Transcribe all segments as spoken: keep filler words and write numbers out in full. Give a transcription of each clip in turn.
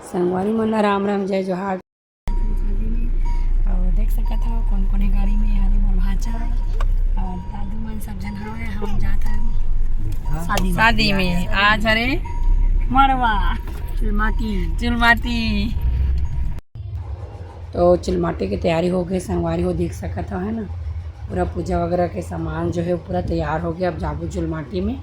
संगवारी मन ला राम राम, जय जोहार। अउ देख सकत हव, कोन कोन हे गाड़ी में, हरे मोर भांचा अउ दादू मन, सब झन हवय। हम जात हन शादी में। आज हरे मड़वा, चुलमाटी। चुलमाटी। तो चुलमाटी के तैयारी हो गए संगवारी हो, देख सकत हव, है ना, पूरा पूजा वगैरह के सामान जो है पूरा तैयार हो गया। अब जाबो चुलमाटी में।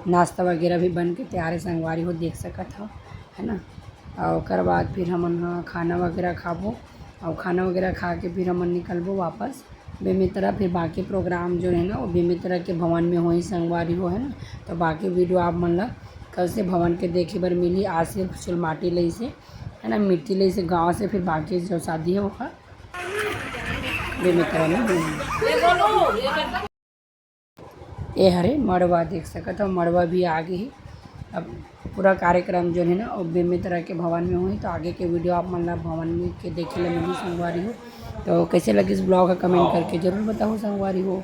नाश्ता वगैरह भी बन के तैयार है संगवारी हो, देख सकत हो, है ना। और ओकर बाद फिर हमन ह खाना वगैरह खाबो, और खाना वगैरह खा के फिर हमन निकलबो वापस बेमेतरा। फिर बाकी प्रोग्राम जो है ना, वो बेमेतरा के भवन में होही संगवारी हो, है ना। तो बाकी वीडियो आप मन ला कल से भवन के देखे बर मिली। आज सिर्फ चुलमाटी लइसे, है ना, मिट्टी लइसे गाँव से, फिर बाकी जो शादी है वो बेमेतरा में होही। ए हरे मड़वा, देख सकत हो, मड़वा भी आ गे हे। अब पूरा कार्यक्रम जो है ना, वो बेमेतरा के भवन में होही, तो आगे के वीडियो आप मन ला भवन में के देखे ला मिली संगवारी हो। तो कैसे लगिस ब्लॉग ह, कमेंट करके जरूर बताओ संगवारी हो।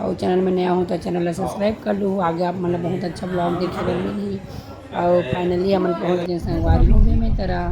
और चैनल में नया हो तो चैनल ला सब्सक्राइब कर लो, आगे आप मन ला बहुत अच्छा ब्लॉग देखे ला मिली। और फाइनली हमन पहुँच गए संगवारी हो बेमेतरा।